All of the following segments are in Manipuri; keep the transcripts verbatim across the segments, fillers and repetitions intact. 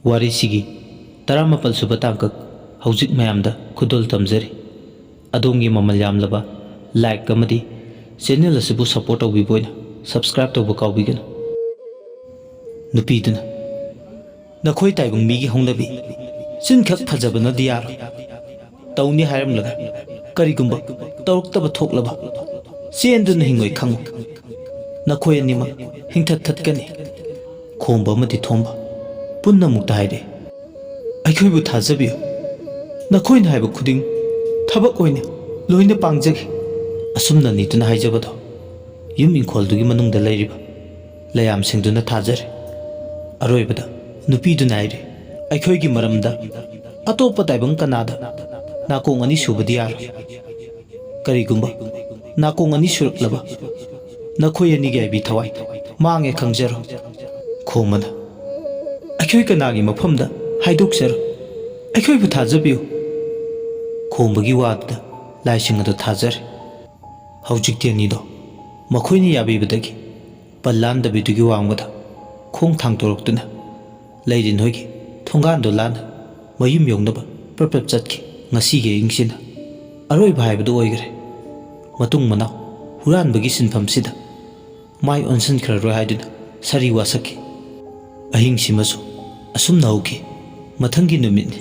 ꯋꯥꯔꯤꯁꯤꯒꯤ ꯇꯔꯥꯃꯥꯄꯜ ꯁꯨꯕ ꯇꯥꯡꯀꯛ ꯍꯧꯖꯤꯛ ꯃꯌꯥꯝꯗ ꯈꯨꯗꯣꯜ ꯇꯝꯖꯔꯤ꯫ ꯑꯗꯣꯝꯒꯤ ꯃꯃꯜ ꯌꯥꯝꯂꯕ like ꯑꯃꯗꯤ channel ꯑꯁꯤꯕꯨ support ꯇꯧꯕꯤꯕ ꯑꯣꯏꯅ subscribe ꯇꯧꯕ ꯀꯥꯎꯕꯤꯒꯅꯨ꯫ ꯅꯨꯄꯤꯗꯨꯅ, "ꯅꯈꯣꯏ ꯇꯥꯏꯕꯪ ꯃꯤꯒꯤ ꯍꯧꯅꯕꯤ, ꯆꯤꯟꯈꯛ ꯐꯖꯕꯅꯗꯤ ꯌꯥꯔꯣꯏ꯫ ꯇꯧꯅꯤ ꯍꯥꯏꯔꯝꯂꯒ ꯀꯔꯤꯒꯨꯝꯕ ꯇꯧꯔꯛꯇꯕ ꯊꯣꯛꯂꯕ, ꯆꯦꯟꯗꯨꯅ ꯍꯤꯡꯉꯣꯏ ꯈꯪꯉꯨ꯫ ꯅꯈꯣꯏ ꯑꯅꯤꯃꯛ ꯍꯤꯡꯊꯠ ꯊꯠꯀꯅꯤ꯫" ꯈꯣꯝꯕ ꯑꯃꯗꯤ ꯊꯣꯝꯕ ꯄꯨꯟꯅ ꯑꯃꯨꯛꯇ ꯍꯥꯏꯔꯛꯏ, "ꯑꯩꯈꯣꯏꯕꯨ ꯊꯥꯖꯕꯤꯌꯨ꯫ ꯅꯈꯣꯏꯅ ꯍꯥꯏꯕ ꯈꯨꯗꯤꯡ ꯊꯕꯛ ꯑꯣꯏꯅ ꯂꯣꯏꯅ ꯄꯥꯡꯖꯒꯦ꯫" ꯑꯁꯨꯝꯅ ꯅꯤꯇꯨꯅ ꯍꯥꯏꯖꯕꯗꯣ ꯌꯨꯝ ꯏꯪꯈꯣꯜꯗꯨꯒꯤ ꯃꯅꯨꯡꯗ ꯂꯩꯔꯤꯕ ꯂꯌꯥꯝꯁꯤꯡꯗꯨꯅ ꯊꯥꯖꯔꯦ꯫ ꯑꯔꯣꯏꯕꯗ ꯅꯨꯄꯤꯗꯨꯅ ꯍꯥꯏꯔꯦ, "ꯑꯩꯈꯣꯏꯒꯤ ꯃꯔꯝꯗ ꯑꯇꯣꯞꯄ ꯇꯥꯏꯕꯪ ꯀꯅꯥꯗ ꯅꯥꯀꯣꯡ ꯑꯅꯤ ꯁꯨꯕꯗꯤ ꯌꯥꯔꯣꯏ꯫ ꯀꯔꯤꯒꯨꯝꯕ ꯅꯥꯀꯣꯡ ꯑꯅꯤ ꯁꯨꯔꯛꯂꯕ, ꯅꯈꯣꯏ ꯑꯅꯤꯒꯤ ꯑꯥꯏꯕꯤ ꯊꯋꯥꯏ ꯃꯥꯡꯉꯦ ꯈꯪꯖꯔꯣ꯫" ꯈꯣꯝꯕꯅ, "ꯑꯩꯈꯣꯏ ꯀꯅꯥꯒꯤ ꯃꯐꯝꯗ ꯍꯥꯏꯗꯣꯛꯆꯔꯣ? ꯑꯩꯈꯣꯏꯕꯨ ꯊꯥꯖꯕꯤꯌꯨ꯫" ꯈꯣꯝꯕꯒꯤ ꯋꯥꯗꯨꯗ ꯂꯥꯏꯁꯤꯡ ꯑꯗꯨ ꯊꯥꯖꯔꯦ꯫ ꯍꯧꯖꯤꯛꯇꯤ ꯑꯅꯤꯗꯣ ꯃꯈꯣꯏꯅ ꯌꯥꯕꯤꯕꯗꯒꯤ ꯄꯜ ꯂꯥꯟꯗꯕꯤꯗꯨꯒꯤ ꯋꯥꯡꯃꯗ ꯈꯣꯡ ꯊꯥꯡꯗꯣꯔꯛꯇꯨꯅ ꯂꯩꯔꯦꯟ ꯍꯣꯏꯒꯤ ꯊꯣꯡꯒꯥꯟꯗꯣ ꯂꯥꯟꯅ ꯃꯌꯨꯝ ꯌꯧꯅꯕ ꯄ꯭ꯔꯞ ꯄ꯭ꯔꯞ ꯆꯠꯈꯤ꯫ ꯉꯁꯤꯒꯤ ꯑꯍꯤꯡꯁꯤꯅ ꯑꯔꯣꯏꯕ ꯍꯥꯏꯕꯗꯨ ꯑꯣꯏꯈ꯭ꯔꯦ꯫ ꯃꯇꯨꯡ ꯃꯅꯥꯎ ꯍꯨꯔꯥꯟꯕꯒꯤ ꯁꯤꯟꯐꯝꯁꯤꯗ ꯃꯥꯏ ꯑꯣꯟꯁꯤꯟꯈ꯭ꯔꯔꯣꯏ ꯍꯥꯏꯗꯨꯅ ꯁꯥꯔꯤ ꯋꯥꯁꯛꯈꯤ꯫ ꯑꯍꯤꯡꯁꯤꯃꯁꯨ ꯑꯁꯨꯝꯅ ꯍꯧꯈꯤ꯫ ꯃꯊꯪꯒꯤ ꯅꯨꯃꯤꯠꯅꯤ꯫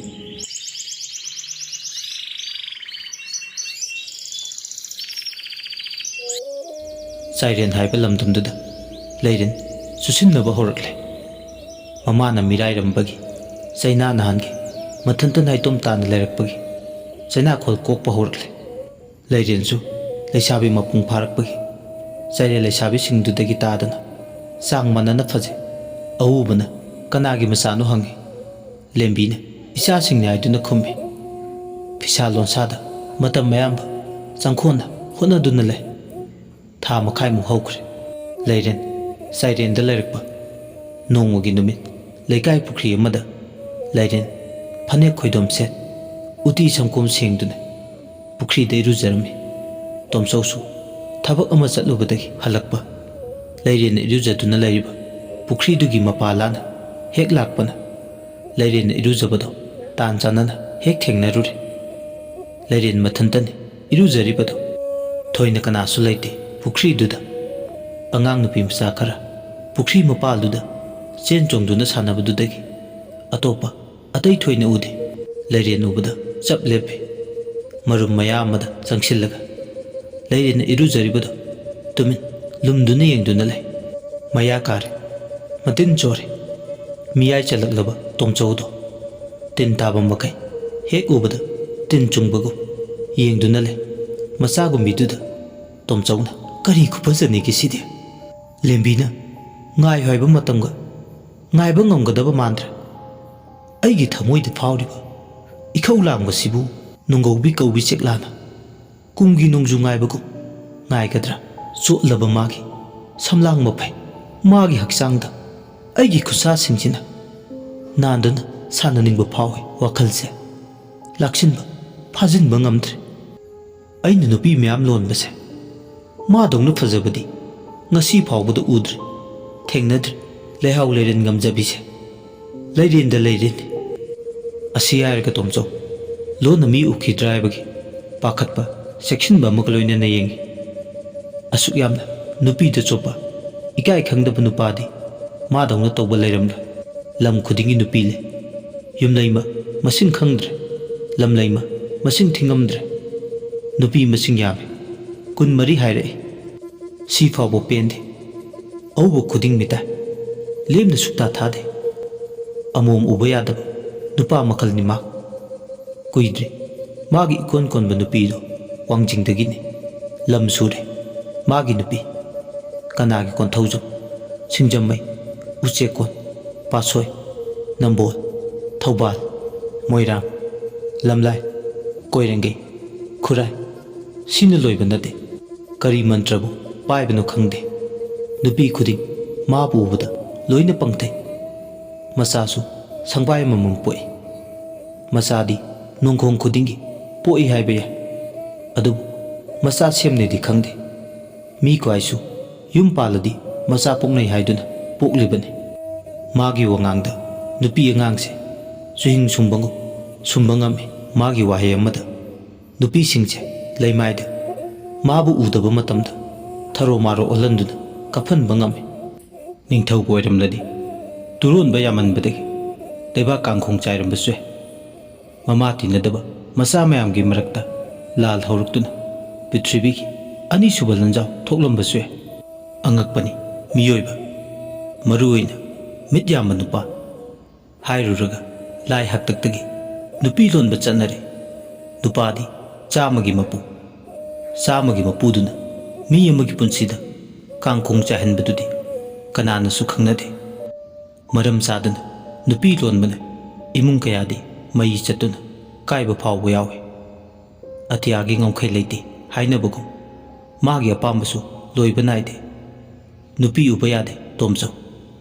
ꯆꯥꯏꯔꯦꯟ ꯍꯥꯏꯕ ꯂꯝꯗꯝꯗꯨꯗ ꯂꯩꯔꯦꯟ ꯆꯨꯁꯤꯟꯅꯕ ꯍꯧꯔꯛꯂꯦ꯫ ꯃꯃꯥꯅ ꯃꯤꯔꯥꯏꯔꯝꯕꯒꯤ ꯆꯩꯅꯥ ꯅꯍꯥꯟꯒꯤ ꯃꯊꯟꯇ ꯅꯥꯏꯇꯣꯝ ꯇꯥꯅ ꯂꯩꯔꯛꯄꯒꯤ ꯆꯩꯅꯥꯈꯣꯜ ꯀꯣꯛꯄ ꯍꯧꯔꯛꯂꯦ꯫ ꯂꯩꯔꯦꯟꯁꯨ ꯂꯩꯁꯥꯕꯤ ꯃꯄꯨꯡ ꯐꯥꯔꯛꯄꯒꯤ ꯆꯥꯏꯔꯦꯟ ꯂꯩꯁꯥꯕꯤꯁꯤꯡꯗꯨꯗꯒꯤ ꯇꯥꯗꯅ ꯆꯥꯡ ꯃꯥꯟꯅꯅ ꯐꯖꯩ꯫ ꯑꯎꯕꯅ ꯀꯅꯥꯒꯤ ꯃꯆꯥꯅꯣ ꯍꯪꯉꯤ꯫ ꯂꯦꯝꯕꯤꯅ ꯏꯆꯥꯁꯤꯡꯅꯤ ꯍꯥꯏꯗꯨꯅ ꯈꯨꯝꯃꯤ꯫ ꯐꯤꯁꯥ ꯂꯣꯟꯁꯥꯗ ꯃꯇꯝ ꯑꯌꯥꯝꯕ ꯆꯪꯈꯣꯟꯅ ꯍꯣꯠꯅꯗꯨꯅ ꯂꯩ꯫ ꯊꯥ ꯃꯈꯥꯏꯃꯨꯛ ꯍꯧꯈ꯭ꯔꯦ꯫ ꯂꯩꯔꯦꯟ ꯆꯥꯏꯔꯦꯟꯗ ꯂꯩꯔꯛꯄ꯫ ꯅꯣꯡꯃꯒꯤ ꯅꯨꯃꯤꯠ ꯂꯩꯀꯥꯏ ꯄꯨꯈ꯭ꯔꯤ ꯑꯃꯗ ꯂꯩꯔꯦꯟ ꯐꯅꯦꯛ ꯈꯣꯏꯗꯣꯝ ꯁꯦꯠ, ꯎꯇꯤ ꯁꯪꯒꯣꯝ ꯁꯦꯡꯗꯨꯅ ꯄꯨꯈ꯭ꯔꯤꯗ ꯏꯔꯨꯖꯔꯝꯃꯤ꯫ ꯇꯣꯝꯆꯧꯁꯨ ꯊꯕꯛ ꯑꯃ ꯆꯠꯂꯨꯕꯗꯒꯤ ꯍꯜꯂꯛꯄ꯫ ꯂꯩꯔꯦꯟꯅ ꯏꯔꯨꯖꯗꯨꯅ ꯂꯩꯔꯤꯕ ꯄꯨꯈ꯭ꯔꯤꯗꯨꯒꯤ ꯃꯄꯥ ꯂꯥꯟꯅ ꯍꯦꯛ ꯂꯥꯛꯄꯅ ꯂꯩꯔꯦꯟꯅ ꯏꯔꯨꯖꯕꯗꯣ ꯇꯥꯟ ꯆꯥꯅꯅ ꯍꯦꯛ ꯊꯦꯡꯅꯔꯨꯔꯦ꯫ ꯂꯩꯔꯦꯟ ꯃꯊꯟꯇꯅꯤ ꯏꯔꯨꯖꯔꯤꯕꯗꯣ꯫ ꯊꯣꯏꯅ ꯀꯅꯥꯁꯨ ꯂꯩꯇꯦ ꯄꯨꯈ꯭ꯔꯤꯗꯨꯗ꯫ ꯑꯉꯥꯡ ꯅꯨꯄꯤ ꯃꯆꯥ ꯈꯔ ꯄꯨꯈ꯭ꯔꯤ ꯃꯄꯥꯜꯗꯨꯗ ꯆꯦꯟ ꯆꯣꯡꯗꯨꯅ ꯁꯥꯟꯅꯕꯗꯨꯗꯒꯤ ꯑꯇꯣꯞꯄ ꯑꯇꯩ ꯊꯣꯏꯅ ꯎꯗꯦ꯫ ꯂꯩꯔꯦꯟ ꯎꯕꯗ ꯆꯞ ꯂꯦꯞꯄꯦ꯫ ꯃꯔꯨꯝ ꯃꯌꯥ ꯑꯃꯗ ꯆꯪꯁꯤꯜꯂꯒ ꯂꯩꯔꯦꯟꯅ ꯏꯔꯨꯖꯔꯤꯕꯗꯣ ꯇꯨꯃꯤꯟ ꯂꯨꯝꯗꯨꯅ ꯌꯦꯡꯗꯨꯅ ꯂꯩ꯫ ꯃꯌꯥ ꯀꯥꯔꯦ, ꯃꯇꯤꯟ ꯆꯣꯔꯦ꯫ ꯃꯤꯌꯥꯏ ꯆꯜꯂꯛꯂꯕ ꯇꯣꯝꯆꯧꯗꯣ ꯇꯤꯟ ꯇꯥꯕ ꯃꯈꯩ ꯍꯦꯛ ꯎꯕꯗ ꯇꯤꯟ ꯆꯨꯡꯕꯒꯨꯝ ꯌꯦꯡꯗꯨꯅ ꯂꯩ꯫ ꯃꯆꯥꯒꯨꯝꯕꯤꯗꯨꯗ ꯇꯣꯝꯆꯧꯅ, "ꯀꯔꯤ ꯈꯨꯐꯖꯅꯤꯒꯦ ꯁꯤꯗꯤ? ꯂꯦꯝꯕꯤꯅ ꯉꯥꯏꯌꯨ ꯍꯥꯏꯕ ꯃꯇꯝꯒ ꯉꯥꯏꯕ ꯉꯝꯒꯗꯕ ꯃꯥꯟꯗ꯭ꯔꯦ꯫ ꯑꯩꯒꯤ ꯊꯃꯣꯏꯗ ꯐꯥꯎꯔꯤꯕ ꯏꯈꯧ ꯂꯥꯡꯕꯁꯤꯕꯨ ꯅꯨꯡꯒꯧꯕꯤ ꯀꯧꯕꯤ ꯆꯦꯛꯂꯥꯅ ꯀꯨꯝꯒꯤ ꯅꯣꯡꯖꯨ ꯉꯥꯏꯕꯒꯨꯝ ꯉꯥꯏꯒꯗ꯭ꯔꯥ?" ꯆꯣꯠꯂꯕ ꯃꯥꯒꯤ ꯁꯝꯂꯥꯡ ꯃꯐꯩ, ꯃꯥꯒꯤ ꯍꯛꯆꯥꯡꯗ ꯑꯩꯒꯤ ꯈꯨꯠꯁꯥꯁꯤꯡꯁꯤꯅ ꯅꯥꯟꯗꯨꯅ ꯁꯥꯟꯅꯅꯤꯡꯕ ꯐꯥꯎꯏ꯫ ꯋꯥꯈꯜꯁꯦ ꯂꯥꯛꯁꯤꯟꯕ ꯐꯥꯖꯤꯟꯕ ꯉꯝꯗ꯭ꯔꯦ꯫ ꯑꯩꯅ ꯅꯨꯄꯤ ꯃꯌꯥꯝ ꯂꯣꯟꯕꯁꯦ ꯃꯥꯗꯧꯅ ꯐꯖꯕꯗꯤ ꯉꯁꯤ ꯐꯥꯎꯕꯗ ꯎꯗ꯭ꯔꯤ, ꯊꯦꯡꯅꯗ꯭ꯔꯤ꯫ ꯂꯩꯍꯥꯎ ꯂꯩꯔꯦꯟ ꯉꯝꯖꯕꯤꯁꯦ ꯂꯩꯔꯦꯟꯗ ꯂꯩꯔꯦꯟꯅꯤ꯫ ꯑꯁꯤ ꯍꯥꯏꯔꯒ ꯇꯣꯝꯆꯧ ꯂꯣꯟꯅ ꯃꯤ ꯎꯈꯤꯗ꯭ꯔꯥ ꯍꯥꯏꯕꯒꯤ ꯄꯥꯈꯠꯄ, ꯆꯦꯛꯁꯤꯟꯕ ꯑꯃꯒ ꯂꯣꯏꯅꯅ ꯌꯦꯡꯉꯤ꯫ ꯑꯁꯨꯛ ꯌꯥꯝꯅ ꯅꯨꯄꯤꯗ ꯆꯣꯞꯄ, ꯏꯀꯥꯏ ꯈꯪꯗꯕ ꯅꯨꯄꯥꯗꯤ ꯃꯥꯗꯧꯅ ꯇꯧꯕ ꯂꯩꯔꯝꯂꯣꯏ꯫ ꯂꯝ ꯈꯨꯗꯤꯡꯒꯤ ꯅꯨꯄꯤ ꯂꯩ꯫ ꯌꯨꯝꯂꯩꯃ ꯃꯁꯤꯡ ꯈꯪꯗ꯭ꯔꯦ, ꯂꯝꯂꯩꯃ ꯃꯁꯤꯡ ꯊꯤꯉꯝꯗ꯭ꯔꯦ꯫ ꯅꯨꯄꯤ ꯃꯁꯤꯡ ꯌꯥꯝꯃꯤ, ꯀꯨꯟꯃꯔꯤ ꯍꯥꯏꯔꯛꯏ꯫ ꯁꯤ ꯐꯥꯎꯕ ꯄꯦꯟꯗꯦ꯫ ꯑꯎꯕ ꯈꯨꯗꯤꯡ ꯃꯤꯇꯥꯏ, ꯂꯦꯝꯅ ꯁꯨꯛꯇꯥ ꯊꯥꯗꯦ꯫ ꯑꯃꯣꯝ ꯎꯕ ꯌꯥꯗꯕ ꯅꯨꯄꯥ ꯃꯈꯜꯅꯤ ꯃꯥ꯫ ꯀꯨꯏꯗ꯭ꯔꯤ ꯃꯥꯒꯤ ꯏꯀꯣꯟ ꯀꯣꯟꯕ ꯅꯨꯄꯤꯗꯣ ꯋꯥꯡꯖꯤꯡꯗꯒꯤꯅꯤ꯫ ꯂꯝ ꯁꯨꯔꯦ ꯃꯥꯒꯤ ꯅꯨꯄꯤ꯫ ꯀꯅꯥꯒꯤ ꯀꯣꯟꯊꯧꯖꯝ, ꯁꯤꯡꯖꯃꯩ, ꯎꯆꯦꯛꯀꯣꯟ, ꯄꯥꯠꯁꯣꯏ, ꯅꯝꯕꯣꯜ, ꯊꯧꯕꯥꯜ, ꯃꯣꯏꯔꯥꯡ, ꯂꯝꯂꯥꯏ, ꯀꯣꯏꯔꯦꯡꯒꯩ, ꯈꯨꯔꯥꯏ, ꯁꯤꯅ ꯂꯣꯏꯕ ꯅꯠꯇꯦ꯫ ꯀꯔꯤ ꯃꯟꯇ꯭ꯔꯕꯨ ꯄꯥꯏꯕꯅꯣ ꯈꯪꯗꯦ, ꯅꯨꯄꯤ ꯈꯨꯗꯤꯡ ꯃꯥꯕꯨ ꯎꯕꯗ ꯂꯣꯏꯅ ꯄꯪꯊꯩ꯫ ꯃꯆꯥꯁꯨ ꯁꯪꯕꯥꯏ ꯑꯃꯃꯝ ꯄꯣꯛꯏ꯫ ꯃꯆꯥꯗꯤ ꯅꯣꯡꯈꯣꯡ ꯈꯨꯗꯤꯡꯒꯤ ꯄꯣꯛꯏ ꯍꯥꯏꯕ ꯌꯥꯏ꯫ ꯑꯗꯨꯕꯨ ꯃꯆꯥ ꯁꯦꯝꯅꯩꯗꯤ ꯈꯪꯗꯦ꯫ ꯃꯤ ꯈ꯭ꯋꯥꯏꯁꯨ ꯌꯨꯝ ꯄꯥꯜꯂꯗꯤ ꯃꯆꯥ ꯄꯣꯛꯅꯩ ꯍꯥꯏꯗꯨꯅ ꯄꯣꯛꯂꯤꯕꯅꯤ꯫ ꯃꯥꯒꯤ ꯋꯥꯉꯥꯡꯗ ꯅꯨꯄꯤ ꯑꯉꯥꯡꯁꯦ ꯆꯨꯍꯤꯡ ꯁꯨꯝꯕꯒꯨꯝ ꯁꯨꯝꯕ ꯉꯝꯃꯤ꯫ ꯃꯥꯒꯤ ꯋꯥꯍꯩ ꯑꯃꯗ ꯅꯨꯄꯤꯁꯤꯡꯁꯦ ꯂꯩꯃꯥꯏꯗ ꯃꯥꯕꯨ ꯎꯗꯕ ꯃꯇꯝꯗ ꯊꯔꯣ ꯃꯥꯔꯣ ꯑꯣꯜꯍꯟꯗꯨꯅ ꯀꯞꯍꯟꯕ ꯉꯝꯃꯤ꯫ ꯅꯤꯡꯊꯧꯒ ꯑꯣꯏꯔꯝꯂꯗꯤ ꯇꯨꯔꯣꯟꯕ ꯌꯥꯝꯃꯟꯕꯗꯒꯤ ꯂꯩꯕꯥꯛ ꯀꯥꯡꯈꯣꯡ ꯆꯥꯏꯔꯝꯕꯁꯨ ꯌꯥꯏ꯫ ꯃꯃꯥ ꯇꯤꯟꯅꯗꯕ ꯃꯆꯥ ꯃꯌꯥꯝꯒꯤ ꯃꯔꯛꯇ ꯂꯥꯜ ꯍꯧꯔꯛꯇꯨꯅ ꯄ꯭ꯔꯤꯊꯤꯕꯤꯒꯤ ꯑꯅꯤꯁꯨꯕ ꯂꯥꯟꯖꯥꯎ ꯊꯣꯛꯂꯝꯕꯁꯨ ꯌꯥꯏ꯫ ꯑꯉꯛꯄꯅꯤ, ꯃꯤꯑꯣꯏꯕ, ꯃꯔꯨꯑꯣꯏꯅ ꯃꯤꯠ ꯌꯥꯝꯕ ꯅꯨꯄꯥ ꯍꯥꯏꯔꯨꯔꯒ ꯂꯥꯏ ꯍꯥꯛꯇꯛꯇꯒꯤ ꯅꯨꯄꯤ ꯂꯣꯟꯕ ꯆꯠꯅꯔꯦ꯫ ꯅꯨꯄꯥꯗꯤ ꯆꯥꯝꯃꯒꯤ ꯃꯄꯨ, ꯆꯥꯝꯃꯒꯤ ꯃꯄꯨꯗꯨꯅ ꯃꯤ ꯑꯃꯒꯤ ꯄꯨꯟꯁꯤꯗ ꯀꯥꯡꯈꯣꯡ ꯆꯥꯏꯍꯟꯕꯗꯨꯗꯤ ꯀꯅꯥꯅꯁꯨ ꯈꯪꯅꯗꯦ꯫ ꯃꯔꯝ ꯆꯥꯗꯅ ꯅꯨꯄꯤ ꯂꯣꯟꯕꯅ ꯏꯃꯨꯡ ꯀꯌꯥꯗꯤ ꯃꯩ ꯆꯠꯇꯨꯅ ꯀꯥꯏꯕ ꯐꯥꯎꯕ ꯌꯥꯎꯏ꯫ ꯑꯇꯤꯌꯥꯒꯤ ꯉꯝꯈꯩ ꯂꯩꯇꯦ ꯍꯥꯏꯅꯕꯒꯨꯝ, ꯃꯥꯒꯤ ꯑꯄꯥꯝꯕꯁꯨ ꯂꯣꯏꯕ ꯅꯥꯏꯗꯦ꯫ ꯅꯨꯄꯤ ꯎꯕ ꯌꯥꯗꯦ, ꯇꯣꯝꯆꯧ꯫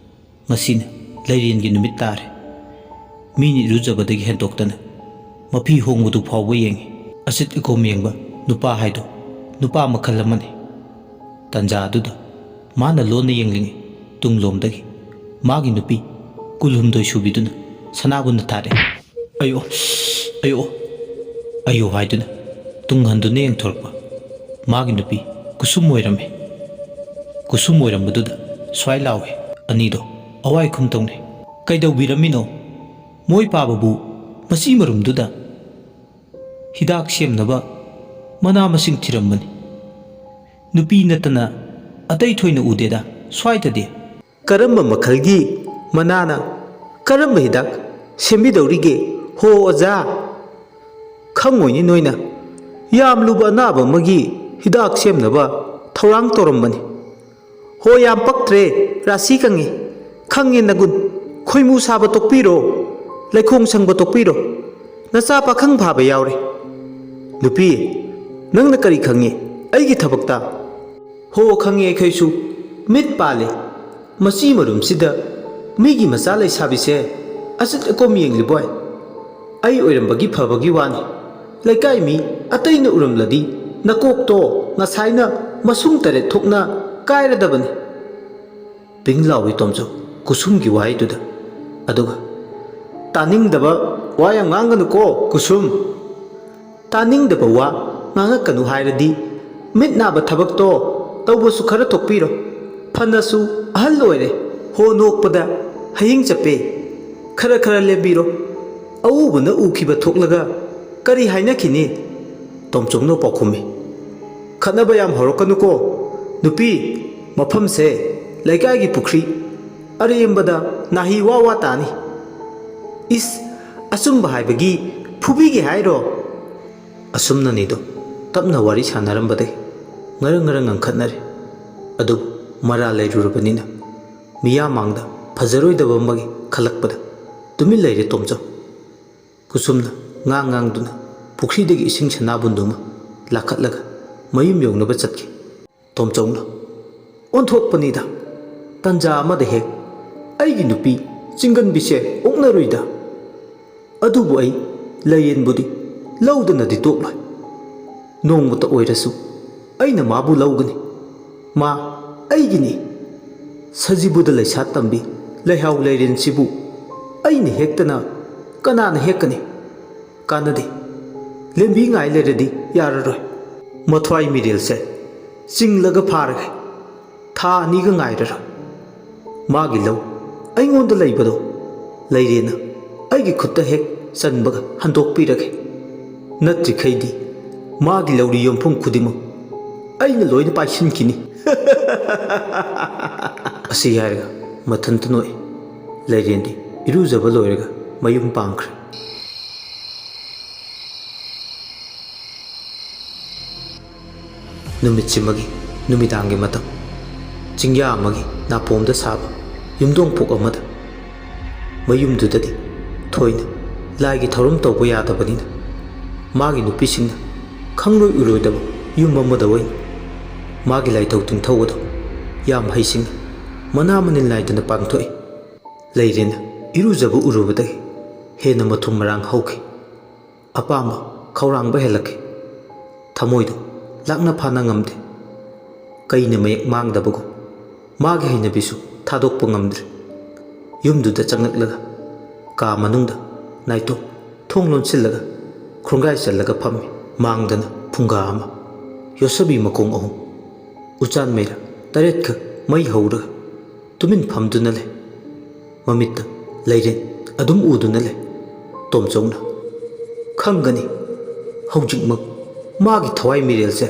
ꯉꯁꯤꯅ ꯂꯩꯔꯦꯟꯒꯤ ꯅꯨꯃꯤꯠ ꯇꯥꯔꯦ꯫ ꯃꯤꯅ ꯏꯔꯨꯖꯕꯗꯒꯤ ꯍꯦꯟꯗꯣꯛꯇꯅ ꯃꯐꯤ ꯍꯣꯡꯕꯗꯨ ꯐꯥꯎꯕ ꯌꯦꯡꯉꯤ꯫ ꯑꯁꯤꯠ ꯑꯀꯣꯝ ꯌꯦꯡꯕ ꯅꯨꯄꯥ ꯍꯥꯏꯗꯣ ꯅꯨꯄꯥ ꯃꯈꯜ ꯑꯃꯅꯤ꯫ ꯇꯟꯖꯥ ꯑꯗꯨꯗ ꯃꯥꯅ ꯂꯣꯟꯅ ꯌꯦꯡꯂꯤꯉꯩ ꯇꯨꯡꯂꯣꯝꯗꯒꯤ ꯃꯥꯒꯤ ꯅꯨꯄꯤ ꯀꯨꯟꯍꯨꯝꯗꯣꯏ ꯁꯨꯕꯤꯗꯨꯅ ꯁꯅꯥꯕꯨꯟꯗ ꯊꯥꯔꯛꯏ꯫ "ꯑꯌꯣ, ꯑꯌꯣ, ꯑꯌꯣ" ꯍꯥꯏꯗꯨꯅ ꯇꯨꯡ ꯍꯟꯗꯨꯅ ꯌꯦꯡꯊꯣꯔꯛꯄ ꯃꯥꯒꯤ ꯅꯨꯄꯤ ꯀꯨꯁꯨꯝ ꯑꯣꯏꯔꯝꯃꯤ꯫ ꯀꯨꯁꯨꯝ ꯑꯣꯏꯔꯝꯕꯗꯨꯗ ꯁ꯭ꯋꯥꯏ ꯂꯥꯎꯏ꯫ ꯑꯅꯤꯗꯣ ꯑꯋꯥꯏ ꯈꯨꯝ ꯇꯧꯅꯩ꯫ "ꯀꯩꯗꯧꯕꯤꯔꯝꯃꯤꯅꯣ? ꯃꯣꯏ ꯄꯥꯕꯕꯨ ꯃꯆꯤ ꯃꯔꯨꯝꯗꯨꯗ ꯍꯤꯗꯥꯛ ꯁꯦꯝꯅꯕ ꯃꯅꯥ ꯃꯁꯤꯡ ꯊꯤꯔꯝꯕꯅꯤ꯫ ꯅꯨꯄꯤ ꯅꯠꯇꯅ ꯑꯇꯩ ꯊꯣꯏꯅ ꯎꯗꯦꯗ ꯁ꯭ꯋꯥꯏꯗꯗꯤ꯫" "ꯀꯔꯝꯕ ꯃꯈꯜꯒꯤ ꯃꯅꯥꯅ ꯀꯔꯝꯕ ꯍꯤꯗꯥꯛ ꯁꯦꯝꯕꯤꯗꯧꯔꯤꯒꯦ? ꯍꯣ ꯑꯣꯖꯥ, ꯈꯪꯉꯣꯏꯅꯦ ꯅꯣꯏꯅ꯫ ꯌꯥꯝ ꯂꯨꯕ ꯑꯅꯥꯕ ꯑꯃꯒꯤ ꯍꯤꯗꯥꯛ ꯁꯦꯝꯅꯕ ꯊꯧꯔꯥꯡ ꯇꯧꯔꯝꯕꯅꯤ꯫" "ꯍꯣ, ꯌꯥꯝ ꯄꯛꯇ꯭ꯔꯦ, ꯔꯥꯁꯤ ꯀꯪꯉꯦ꯫ ꯈꯪꯉꯦ ꯅꯒꯨꯟ꯫ ꯈꯣꯏꯃꯨ ꯁꯥꯕ ꯇꯣꯛꯄꯤꯔꯣ, ꯂꯩꯈꯣꯡ ꯁꯪꯕ ꯇꯣꯛꯄꯤꯔꯣ꯫ ꯅꯆꯥ ꯄꯥꯈꯪ ꯐꯥꯕ ꯌꯥꯎꯔꯦ꯫" "ꯅꯨꯄꯤ, ꯅꯪꯅ ꯀꯔꯤ ꯈꯪꯉꯤ ꯑꯩꯒꯤ ꯊꯕꯛꯇ?" "ꯍꯣ, ꯈꯪꯉꯦ ꯑꯩꯈꯣꯏꯁꯨ꯫ ꯃꯤꯠ ꯄꯥꯜꯂꯦ꯫ ꯃꯆꯤ ꯃꯔꯨꯝꯁꯤꯗ ꯃꯤꯒꯤ ꯃꯆꯥ ꯂꯩꯁꯥꯕꯤꯁꯦ ꯑꯆꯠ ꯑꯀꯣꯝ ꯌꯦꯡꯂꯤꯕꯣꯏ꯫ ꯑꯩ ꯑꯣꯏꯔꯝꯕꯒꯤ ꯐꯕꯒꯤ ꯋꯥꯅꯤ꯫ ꯂꯩꯀꯥꯏ ꯃꯤ ꯑꯇꯩꯅ ꯎꯔꯝꯂꯗꯤ ꯅꯀꯣꯛꯇꯣ ꯉꯁꯥꯏꯅ ꯃꯁꯨꯡ ꯇꯔꯦꯠ ꯊꯣꯛꯅ ꯀꯥꯏꯔꯗꯕꯅꯤ꯫" ꯄꯤꯡ ꯂꯥꯎꯏ ꯇꯣꯝꯆꯧ ꯀꯨꯁꯨꯝꯒꯤ ꯋꯥꯍꯩꯗꯨꯗ꯫ ꯑꯗꯨꯒ ꯇꯥꯅꯤꯡꯗꯕ ꯋꯥ ꯌꯥꯝ ꯉꯥꯡꯒꯅꯨꯀꯣ, ꯀꯨꯁꯨꯝ꯫ ꯇꯥꯅꯤꯡꯗꯕ ꯋꯥ ꯉꯥꯡꯉꯛꯀꯅꯨ ꯍꯥꯏꯔꯗꯤ, ꯃꯤꯠ ꯅꯥꯕ ꯊꯕꯛꯇꯣ ꯇꯧꯕꯁꯨ ꯈꯔ ꯇꯣꯛꯄꯤꯔꯣ꯫ ꯐꯅꯁꯨ ꯑꯍꯜ ꯑꯣꯏꯔꯦ, ꯍꯣ ꯅꯣꯛꯄꯗ ꯍꯌꯤꯡ ꯆꯞꯄꯦ꯫ ꯈꯔ ꯈꯔ ꯂꯦꯝꯕꯤꯔꯣ꯫ ꯑꯎꯕꯅ ꯎꯈꯤꯕ ꯊꯣꯛꯂꯒ ꯀꯔꯤ ꯍꯥꯏꯅꯈꯤꯅꯤ? ꯇꯣꯝꯆꯧꯅ ꯄꯥꯎꯈꯨꯝꯃꯤ꯫ ꯈꯠꯅꯕ ꯌꯥꯝ ꯍꯧꯔꯛꯀꯅꯨꯀꯣ, ꯅꯨꯄꯤ꯫ ꯃꯐꯝꯁꯦ ꯂꯩꯀꯥꯏꯒꯤ ꯄꯨꯈ꯭ꯔꯤ꯫ ꯑꯔꯦꯝꯕꯗ ꯅꯥꯍꯤ ꯋꯥ ꯋꯥ ꯇꯥꯅꯤ꯫ ꯏꯁ, ꯑꯆꯨꯝꯕ ꯍꯥꯏꯕꯒꯤ ꯐꯨꯕꯤꯒꯦ ꯍꯥꯏꯔꯣ? ꯑꯁꯨꯝꯅꯅꯤꯗꯣ ꯇꯞꯅ ꯋꯥꯔꯤ ꯁꯥꯟꯅꯔꯝꯕꯗꯒꯤ ꯉꯔꯪ ꯉꯔꯪ ꯉꯪꯈꯠꯅꯔꯦ꯫ ꯑꯗꯨꯕꯨ ꯃꯔꯥꯜ ꯂꯩꯔꯨꯔꯕꯅꯤꯅ ꯃꯤꯌꯥꯝ ꯃꯥꯡꯗ ꯐꯖꯔꯣꯏꯗꯕ ꯑꯃꯒꯤ ꯈꯜꯂꯛꯄꯗ ꯇꯨꯃꯤꯟ ꯂꯩꯔꯦ ꯇꯣꯝꯆꯧ꯫ ꯀꯨꯁꯨꯝꯅ ꯉꯥꯡ ꯉꯥꯡꯗꯨꯅ ꯄꯨꯈ꯭ꯔꯤꯗꯒꯤ ꯏꯁꯤꯡ ꯁꯅꯥꯕꯨꯟꯗꯨꯃ ꯂꯥꯈꯠꯂꯒ ꯃꯌꯨꯝ ꯌꯧꯅꯕ ꯆꯠꯈꯤ꯫ ꯇꯣꯝꯆꯧꯅ ꯑꯣꯟꯊꯣꯛꯄꯅꯤꯗ, ꯇꯟꯖꯥ ꯑꯃꯗ ꯍꯦꯛ ꯑꯩꯒꯤ ꯅꯨꯄꯤ ꯆꯤꯡꯒꯟꯕꯤꯁꯦ ꯑꯣꯛꯅꯔꯨꯏꯗ꯫ ꯑꯗꯨꯕꯨ ꯑꯩ ꯂꯩꯔꯦꯟꯕꯨꯗꯤ ꯂꯧꯗꯅꯗꯤ ꯇꯣꯛꯂꯣꯏ꯫ ꯅꯣꯡꯃꯇ ꯑꯣꯏꯔꯁꯨ ꯑꯩꯅ ꯃꯥꯕꯨ ꯂꯧꯒꯅꯤ꯫ ꯃꯥ ꯑꯩꯒꯤꯅꯤ꯫ ꯁꯖꯤꯕꯨꯗ ꯂꯩꯁꯥ ꯇꯝꯕꯤ ꯂꯩꯍꯥꯎ ꯂꯩꯔꯦꯟꯁꯤꯕꯨ ꯑꯩꯅ ꯍꯦꯛꯇꯅ ꯀꯅꯥꯅ ꯍꯦꯛꯀꯅꯤ? ꯀꯥꯟꯅꯗꯦ꯫ ꯂꯦꯝꯕꯤ ꯉꯥꯏ ꯂꯩꯔꯗꯤ ꯌꯥꯔꯔꯣꯏ꯫ ꯃꯊ꯭ꯋꯥꯏ ꯃꯤꯔꯦꯜꯁꯦ ꯆꯤꯡꯂꯒ ꯐꯥꯔꯒꯦ꯫ ꯊꯥ ꯑꯅꯤꯒ ꯉꯥꯏꯔꯔꯣꯏ꯫ ꯃꯥꯒꯤ ꯂꯧ ꯑꯩꯉꯣꯟꯗ ꯂꯩꯕꯗꯣ ꯂꯩꯔꯦꯅ ꯑꯩꯒꯤ ꯈꯨꯠꯇ ꯍꯦꯛ ꯆꯟꯕꯒ ꯍꯟꯗꯣꯛꯄꯤꯔꯒꯦ꯫ ꯅꯠꯇ꯭ꯔꯤꯈꯩꯗꯤ ꯃꯥꯒꯤ ꯂꯧꯔꯤ ꯌꯣꯟꯐꯝ ꯈꯨꯗꯤꯡꯃꯛ ꯑꯩꯅ ꯂꯣꯏꯅ ꯄꯥꯏꯁꯤꯟꯈꯤꯅꯤ꯫ ꯑꯁꯤ ꯍꯥꯏꯔꯒ ꯃꯊꯟꯇ ꯅꯣꯛꯏ꯫ ꯂꯩꯔꯦꯟꯗꯤ ꯏꯔꯨꯖꯕ ꯂꯣꯏꯔꯒ ꯃꯌꯨꯝ ꯄꯥꯡꯈ꯭ꯔꯦ꯫ ꯅꯨꯃꯤꯠꯁꯤꯃꯒꯤ ꯅꯨꯃꯤꯗꯥꯡꯒꯤ ꯃꯇꯝ꯫ ꯆꯤꯡꯌꯥ ꯑꯃꯒꯤ ꯅꯥꯄꯣꯝꯗ ꯁꯥꯕ ꯌꯨꯝꯗꯣꯡ ꯄꯣꯛ ꯑꯃꯗ꯫ ꯃꯌꯨꯝꯗꯨꯗꯗꯤ ꯊꯣꯏꯅ ꯂꯥꯏꯒꯤ ꯊꯧꯔꯝ ꯇꯧꯕ ꯌꯥꯗꯕꯅꯤꯅ, ꯃꯥꯒꯤ ꯅꯨꯄꯤꯁꯤꯡꯅ ꯈꯪꯂꯣꯏ ꯎꯔꯣꯏꯗꯕ ꯌꯨꯝ ꯑꯃꯗ ꯑꯣꯏꯅ ꯃꯥꯒꯤ ꯂꯥꯏꯊꯧ ꯇꯤꯡꯊꯧ ꯑꯗꯨ ꯌꯥꯝ ꯍꯩꯁꯤꯡꯅ ꯃꯅꯥ ꯃꯅꯤꯜ ꯅꯥꯏꯗꯅ ꯄꯥꯡꯊꯣꯛꯏ꯫ ꯂꯩꯔꯦꯅ ꯏꯔꯨꯖꯕ ꯎꯔꯨꯕꯗꯒꯤ ꯍꯦꯟꯅ ꯃꯊꯨꯝ ꯃꯔꯥꯡ ꯍꯧꯈꯤ꯫ ꯑꯄꯥꯝꯕ ꯈꯧꯔꯥꯡꯕ ꯍꯦꯜꯂꯛꯈꯤ꯫ ꯊꯃꯣꯏꯗꯨ ꯂꯥꯛꯅ ꯐꯥꯅ ꯉꯝꯗꯦ꯫ ꯀꯩꯅ ꯃꯌꯦꯛ ꯃꯥꯡꯗꯕꯒꯨꯝ ꯃꯥꯒꯤ ꯍꯩꯅꯕꯤꯁꯨ ꯊꯥꯗꯣꯛꯄ ꯉꯝꯗ꯭ꯔꯦ꯫ ꯌꯨꯝꯗꯨꯗ ꯆꯪꯂꯛꯂꯒ ꯀꯥ ꯃꯅꯨꯡꯗ ꯅꯥꯏꯇꯣꯝ ꯊꯣꯡ ꯂꯣꯟꯁꯤꯜꯂꯒ ꯈꯣꯡꯒꯥꯏ ꯆꯜꯂꯒ ꯐꯝꯃꯤ꯫ ꯃꯥꯡꯗꯅ ꯐꯨꯡꯒꯥ ꯑꯃ, ꯌꯣꯠꯁꯕꯤ ꯃꯈꯣꯡ ꯑꯍꯨꯝ, ꯎꯆꯥꯟ ꯃꯩꯔꯥ ꯇꯔꯦꯠꯈꯛ ꯃꯩ ꯍꯧꯔꯒ ꯇꯨꯃꯤꯟ ꯐꯝꯗꯨꯅ ꯂꯩ꯫ ꯃꯃꯤꯠꯇ ꯂꯩꯔꯦꯟ ꯑꯗꯨꯝ ꯎꯗꯨꯅ ꯂꯩ꯫ ꯇꯣꯝꯆꯧꯅ ꯈꯪꯒꯅꯤ, ꯍꯧꯖꯤꯛꯃꯛ ꯃꯥꯒꯤ ꯊꯋꯥꯏ ꯃꯤꯔꯦꯜꯁꯦ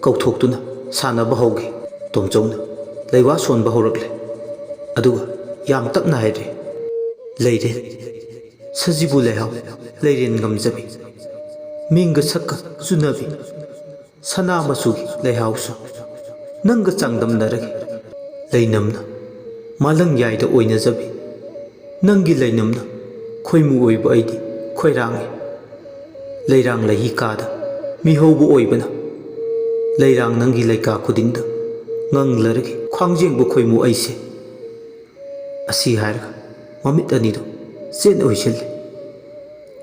ꯀꯧꯊꯣꯛꯇꯨꯅ ꯁꯥꯟꯅꯕ ꯍꯧꯒꯦ꯫ ꯇꯣꯝꯆꯧꯅ ꯂꯩꯋꯥ ꯁꯣꯟꯕ ꯍꯧꯔꯛꯂꯦ꯫ ꯑꯗꯨꯒ ꯌꯥꯝ ꯇꯞꯅ ꯍꯥꯏꯔꯦ, "ꯂꯩꯔꯦꯟ ꯁꯖꯤꯕꯨ ꯂꯩꯍꯥꯎ, ꯂꯩꯔꯦꯟ ꯉꯝꯖꯕꯤ, ꯃꯤꯡꯒ ꯁꯛꯀ ꯆꯨꯅꯕꯤ, ꯁꯅꯥ ꯃꯆꯨꯒꯤ ꯂꯩꯍꯥꯎꯁꯨ ꯅꯪꯒ ꯆꯥꯡꯗꯝꯅꯔꯒꯦ꯫ ꯂꯩꯅꯝꯅ ꯃꯥꯂꯪ ꯌꯥꯏꯗ ꯑꯣꯏꯅꯖꯕꯤ, ꯅꯪꯒꯤ ꯂꯩꯅꯝꯅ ꯈꯣꯏꯃꯨ ꯑꯣꯏꯕ ꯑꯩꯗꯤ ꯈꯣꯏꯔꯥꯡꯉꯤ꯫ ꯂꯩꯔꯥꯡ ꯂꯩꯍꯤ ꯀꯥꯗ ꯃꯤꯍꯧꯕ ꯑꯣꯏꯕꯅ, ꯂꯩꯔꯥꯡ ꯅꯪꯒꯤ ꯂꯩꯀꯥ ꯈꯨꯗꯤꯡꯗ ꯉꯪꯂꯔꯒꯦ ꯈ꯭ꯋꯥꯡꯖꯦꯡꯕ ꯈꯣꯏꯃꯨ ꯑꯩꯁꯦ"꯫ ꯑꯁꯤ ꯍꯥꯏꯔꯒ ꯃꯃꯤꯠ ꯑꯅꯤꯗꯨ ꯆꯦꯠꯅ ꯎꯏꯁꯤꯜꯂꯤ꯫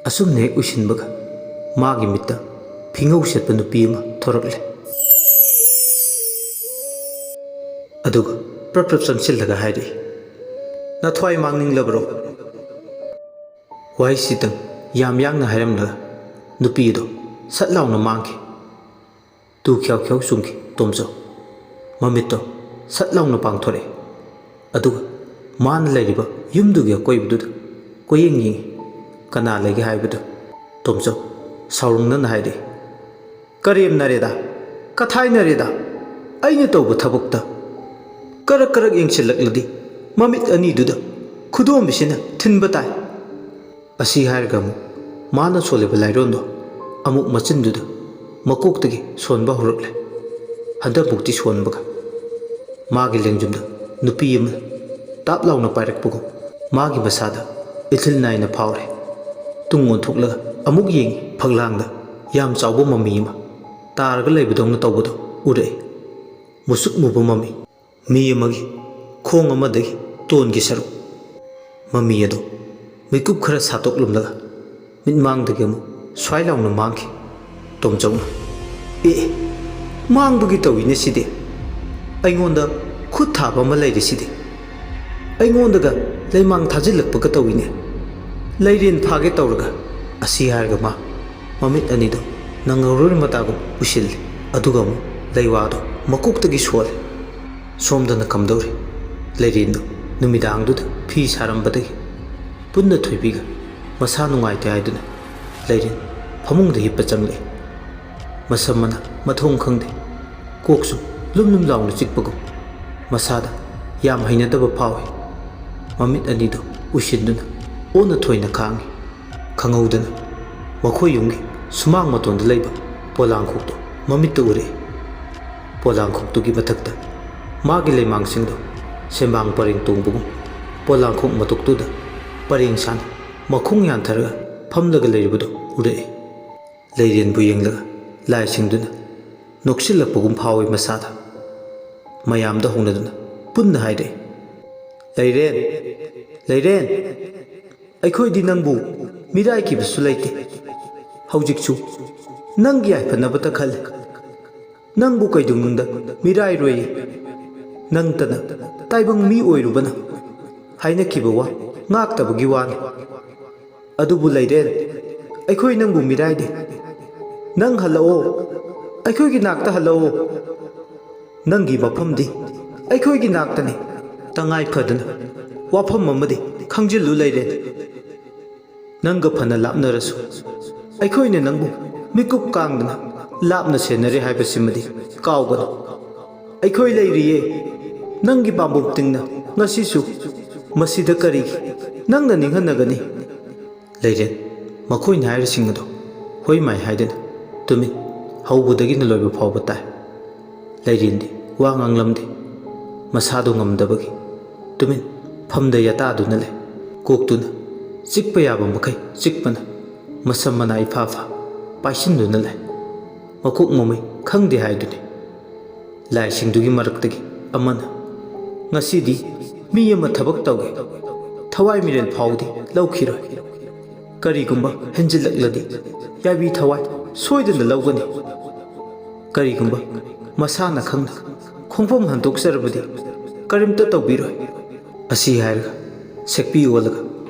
ꯑꯁꯨꯝꯅ ꯍꯦꯛ ꯎꯏꯁꯤꯟꯕꯒ ꯃꯥꯒꯤ ꯃꯤꯠꯇ ꯐꯤꯉꯧ ꯁꯦꯠꯄ ꯅꯨꯄꯤ ꯑꯃ ꯊꯣꯔꯛꯂꯦ꯫ ꯑꯗꯨꯒ ꯄ꯭ꯔꯞ ꯄ꯭ꯔꯞ ꯆꯪꯁꯤꯜꯂꯒ ꯍꯥꯏꯔꯛꯏ, "ꯅꯊ꯭ꯋꯥꯏ ꯃꯥꯡꯅꯤꯡꯂꯕ꯭ꯔꯣ?" ꯋꯥꯍꯩꯁꯤꯇꯪ ꯌꯥꯝ ꯌꯥꯡꯅ ꯍꯥꯏꯔꯝꯂꯒ ꯅꯨꯄꯤ ꯑꯗꯨ ꯁꯠ ꯂꯥꯎꯅ ꯃꯥꯡꯈꯤ꯫ ꯇꯨ ꯈ꯭ꯌꯥꯎ ꯈ꯭ꯌꯥꯎ ꯆꯨꯡꯈꯤ ꯇꯣꯝꯆꯧ꯫ ꯃꯃꯤꯠꯇꯣ ꯁꯠ ꯂꯥꯎꯅ ꯄꯥꯡꯊꯣꯔꯛꯑꯦ꯫ ꯑꯗꯨꯒ ꯃꯥꯅ ꯂꯩꯔꯤꯕ ꯌꯨꯝꯗꯨꯒꯤ ꯑꯀꯣꯏꯕꯗꯨꯗ ꯀꯣꯏꯌꯦꯡ ꯌꯦꯡꯉꯤ꯫ ꯀꯅꯥ ꯂꯩꯒꯦ ꯍꯥꯏꯕꯗꯨ ꯇꯣꯝꯆꯧ ꯁꯥꯎꯔꯨꯡꯅꯅ ꯍꯥꯏꯔꯛꯏ, "ꯀꯔꯦꯝꯅꯔꯦꯗ, ꯀꯊꯥꯏꯅꯔꯦꯗ꯫ ꯑꯩꯅ ꯇꯧꯕ ꯊꯕꯛꯇ ꯀꯔꯛ ꯀꯔꯛ ꯌꯦꯡꯁꯤꯜꯂꯛꯂꯗꯤ ꯃꯃꯤꯠ ꯑꯅꯤꯗꯨꯗ ꯈꯨꯗꯣꯝꯕꯤꯁꯤꯅ ꯊꯤꯟꯕ ꯇꯥꯏ"꯫ ꯑꯁꯤ ꯍꯥꯏꯔꯒ ꯑꯃꯨꯛ ꯃꯥꯅ ꯁꯣꯜꯂꯤꯕ ꯂꯥꯏꯔꯣꯟꯗꯣ ꯑꯃꯨꯛ ꯃꯆꯤꯟꯗꯨꯗ ꯃꯀꯣꯛꯇꯒꯤ ꯁꯣꯟꯕ ꯍꯧꯔꯛꯂꯦ꯫ ꯍꯟꯗꯛꯃꯨꯛꯇꯤ ꯁꯣꯟꯕꯒ ꯃꯥꯒꯤ ꯂꯦꯡꯖꯨꯝꯗ ꯅꯨꯄꯤ ꯑꯃꯅ ꯇꯥꯞ ꯂꯥꯎꯅ ꯄꯥꯏꯔꯛꯄꯒꯨꯝ ꯃꯥꯒꯤ ꯃꯁꯥꯗ ꯏꯊꯤꯜ ꯅꯥꯏꯅ ꯐꯥꯎꯔꯦ꯫ ꯇꯨꯡ ꯑꯣꯟꯊꯣꯛꯂꯒ ꯑꯃꯨꯛ ꯌꯦꯡꯉꯤ, ꯐꯛꯂꯥꯡꯗ ꯌꯥꯝ ꯆꯥꯎꯕ ꯃꯃꯤ ꯑꯃ ꯇꯥꯔꯒ ꯂꯩꯕꯗꯧꯅ ꯇꯧꯕꯗꯨ ꯎꯔꯛꯏ꯫ ꯃꯨꯁꯨꯛ ꯃꯨꯕ ꯃꯃꯤ, ꯃꯤ ꯑꯃꯒꯤ ꯈꯣꯡ ꯑꯃꯗꯒꯤ ꯇꯣꯟꯒꯤ ꯁꯔꯨꯛ꯫ ꯃꯃꯤ ꯑꯗꯨ ꯃꯤꯀꯨꯞ ꯈꯔ ꯁꯥꯠꯇꯣꯛꯂꯝꯂꯒ ꯃꯤꯠꯃꯥꯡꯗꯒꯤ ꯑꯃꯨꯛ ꯁ꯭ꯋꯥꯏ ꯂꯥꯎꯅ ꯃꯥꯡꯈꯤ꯫ ꯇꯣꯝꯆꯧꯅ, "ꯑꯦ, ꯃꯥꯡꯕꯒꯤ ꯇꯧꯏꯅꯦ ꯁꯤꯗꯤ꯫ ꯑꯩꯉꯣꯟꯗ ꯈꯨꯠ ꯊꯥꯕ ꯑꯃ ꯂꯩꯔꯦ ꯁꯤꯗꯤ꯫ ꯑꯩꯉꯣꯟꯗꯒ ꯂꯩꯃꯥꯡ ꯊꯥꯖꯤꯜꯂꯛꯄꯒ ꯇꯧꯏꯅꯦ꯫ ꯂꯩꯔꯦꯟ ꯐꯥꯒꯦ ꯇꯧꯔꯒ ꯑꯁꯤ ꯍꯥꯏꯔꯒ ꯃꯥ ꯃꯃꯤꯠ ꯑꯅꯤꯗꯣ ꯅꯪꯍꯧꯔꯣꯏ ꯃꯇꯥꯒꯨꯝ ꯎꯏꯁꯤꯜꯂꯤ꯫ ꯑꯗꯨꯒ ꯑꯃꯨꯛ ꯂꯩꯋꯥꯗꯣ ꯃꯀꯣꯛꯇꯒꯤ ꯁꯣꯜꯂꯤ꯫ ꯁꯣꯝꯗꯅ ꯀꯝꯗꯧꯔꯤ? ꯂꯩꯔꯦꯟꯗꯣ ꯅꯨꯃꯤꯗꯥꯡꯗꯨꯗ ꯐꯤ ꯁꯥꯔꯝꯕꯗꯒꯤ ꯄꯨꯟꯅ ꯊꯣꯏꯕꯤꯒ ꯃꯁꯥ ꯅꯨꯡꯉꯥꯏꯇꯦ ꯍꯥꯏꯗꯨꯅ ꯂꯩꯔꯦꯟ ꯐꯃꯨꯡꯗ ꯍꯤꯞꯄ ꯆꯪꯂꯛꯏ꯫ ꯃꯁꯝ ꯃꯅꯥ ꯃꯊꯣꯡ ꯈꯪꯗꯦ꯫ ꯀꯣꯛꯁꯨ ꯂꯨꯝ ꯂꯨꯝ ꯂꯥꯎꯅ ꯆꯤꯛꯄꯒꯨꯝ ꯃꯁꯥꯗ ꯌꯥꯝ ꯍꯩꯅꯗꯕ ꯐꯥꯎꯏ꯫ ꯃꯃꯤꯠ ꯑꯅꯤꯗꯨ ꯎꯏꯁꯤꯟꯗꯨꯅ ꯑꯣꯟꯅ ꯊꯣꯏꯅ ꯈꯥꯡꯏ꯫ ꯈꯪꯍꯧꯗꯅ ꯃꯈꯣꯏ ꯌꯨꯝꯒꯤ ꯁꯨꯃꯥꯡ ꯃꯇꯣꯟꯗ ꯂꯩꯕ ꯄꯣꯂꯥꯡꯈꯣꯛꯇꯨ ꯃꯃꯤꯠꯇ ꯎꯔꯛꯏ꯫ ꯄꯣꯂꯥꯡꯈꯣꯛꯇꯨꯒꯤ ꯃꯊꯛꯇ ꯃꯥꯒꯤ ꯂꯩꯃꯥꯡꯁꯤꯡꯗꯣ ꯁꯦꯝꯕꯥꯡ ꯄꯔꯦꯡ ꯇꯣꯡꯕꯒꯨꯝ ꯄꯣꯂꯥꯡꯈꯣꯛ ꯃꯇꯣꯛꯇꯨꯗ ꯄꯔꯦꯡ ꯁꯥꯅ ꯃꯈꯣꯡ ꯌꯥꯟꯊꯔꯒ ꯐꯝꯂꯒ ꯂꯩꯔꯤꯕꯗꯨ ꯎꯔꯛꯏ꯫ ꯂꯩꯔꯦꯟꯕꯨ ꯌꯦꯡꯂꯒ ꯂꯥꯏꯁꯤꯡꯗꯨꯅ ꯅꯣꯛꯁꯤꯜꯂꯛꯄꯒꯨꯝ ꯐꯥꯎꯏ ꯃꯁꯥꯗ꯫ ꯃꯌꯥꯝꯗ ꯍꯧꯅꯗꯨꯅ ꯄꯨꯟꯅ ꯍꯥꯏꯔꯛꯏ, "ꯂꯩꯔꯦꯟ, ꯂꯩꯔꯦꯟ, ꯑꯩꯈꯣꯏꯗꯤ ꯅꯪꯕꯨ ꯃꯤꯔꯥꯏꯈꯤꯕꯁꯨ ꯂꯩꯇꯦ꯫ ꯍꯧꯖꯤꯛꯁꯨ ꯅꯪꯒꯤ ꯌꯥꯏꯐꯅꯕꯇ ꯈꯜꯂꯤ꯫ ꯅꯪꯕꯨ ꯀꯩꯗꯧꯅꯨꯡꯗ ꯃꯤꯔꯥꯏꯔꯣꯏꯌꯦ꯫ ꯅꯪꯇꯅ ꯇꯥꯏꯕꯪ ꯃꯤ ꯑꯣꯏꯔꯨꯕꯅ ꯍꯥꯏꯅꯈꯤꯕ ꯋꯥ ꯉꯥꯛꯇꯕꯒꯤ ꯋꯥꯅꯤ꯫ ꯑꯗꯨꯕꯨ ꯂꯩꯔꯦꯟ, ꯑꯩꯈꯣꯏ ꯅꯪꯕꯨ ꯃꯤꯔꯥꯏꯗꯦ꯫ ꯅꯪ ꯍꯜꯂꯛꯑꯣ, ꯑꯩꯈꯣꯏꯒꯤ ꯅꯥꯛꯇ ꯍꯜꯂꯛꯑꯣ꯫ ꯅꯪꯒꯤ ꯃꯐꯝꯗꯤ ꯑꯩꯈꯣꯏꯒꯤ ꯅꯥꯛꯇꯅꯤ꯫ ꯇꯉꯥꯏ ꯐꯗꯅ ꯋꯥꯐꯝ ꯑꯃꯗꯤ ꯈꯪꯖꯤꯜꯂꯨ ꯂꯩꯔꯦꯟ꯫ ꯅꯪꯒ ꯐꯅ ꯂꯥꯞꯅꯔꯁꯨ ꯑꯩꯈꯣꯏꯅ ꯅꯪꯕꯨ ꯃꯤꯀꯨꯞ ꯀꯥꯡꯗꯅ ꯂꯥꯞꯅ ꯁꯦꯟꯅꯔꯦ ꯍꯥꯏꯕꯁꯤꯃꯗꯤ ꯀꯥꯎꯒꯅꯨ꯫ ꯑꯩꯈꯣꯏ ꯂꯩꯔꯤꯌꯦ꯫ ꯅꯪꯒꯤ ꯄꯥꯝꯕꯣꯝ ꯇꯤꯡꯅ ꯉꯁꯤꯁꯨ꯫ ꯃꯁꯤꯗ ꯀꯔꯤꯒꯤ ꯅꯪꯅ ꯅꯤꯡꯍꯟꯅꯒꯅꯤ?" ꯂꯩꯔꯦꯟ ꯃꯈꯣꯏꯅ ꯍꯥꯏꯔꯤꯁꯤꯡ ꯑꯗꯨ ꯍꯣꯏ ꯃꯥꯏ ꯍꯥꯏꯗꯨꯅ ꯇꯨꯃꯤꯟ ꯍꯧꯕꯗꯒꯤꯅ ꯂꯣꯏꯕ ꯐꯥꯎꯕ ꯇꯥꯏ꯫ ꯂꯩꯔꯦꯟꯗꯤ ꯋꯥ ꯉꯥꯡꯂꯝꯗꯦ꯫ ꯃꯁꯥꯗꯨ ꯉꯝꯗꯕꯒꯤ ꯇꯨꯃꯤꯟ ꯐꯝꯗ ꯌꯥꯇꯥꯗꯨꯅ ꯂꯩ꯫ ꯀꯣꯛꯇꯨꯅ ꯆꯤꯛꯄ ꯌꯥꯕ ꯃꯈꯩ ꯆꯤꯛꯄꯅ ꯃꯁꯝ ꯃꯅꯥ ꯏꯐꯥ ꯐꯥ ꯄꯥꯏꯁꯤꯟꯗꯨꯅ ꯂꯩ꯫ ꯃꯀꯣꯛ ꯃꯃꯩ ꯈꯪꯗꯦ ꯍꯥꯏꯗꯨꯅꯤ꯫ ꯂꯥꯏꯁꯤꯡꯗꯨꯒꯤ ꯃꯔꯛꯇꯒꯤ ꯑꯃꯅ, "ꯉꯁꯤꯗꯤ ꯃꯤ ꯑꯃ ꯊꯕꯛ ꯇꯧꯒꯦ꯫ ꯊꯋꯥꯏ ꯃꯤꯔꯦꯜ ꯐꯥꯎꯗꯤ ꯂꯧꯈꯤꯔꯣꯏ꯫ ꯀꯔꯤꯒꯨꯝꯕ ꯍꯦꯟꯖꯤꯜꯂꯛꯂꯗꯤ ꯌꯥꯏꯕꯤ ꯊꯋꯥꯏ ꯁꯣꯏꯗꯅ ꯂꯧꯒꯅꯤ꯫ ꯀꯔꯤꯒꯨꯝꯕ ꯃꯁꯥꯅ ꯈꯪꯅ ꯈꯣꯡꯐꯝ ꯍꯟꯗꯣꯛꯆꯔꯕꯗꯤ ꯀꯔꯤꯝꯇ ꯇꯧꯕꯤꯔꯣꯏ"꯫ ꯑꯁꯤ ꯍꯥꯏꯔꯒ ꯁꯦꯛꯄꯤ ꯑꯣꯜꯂꯒ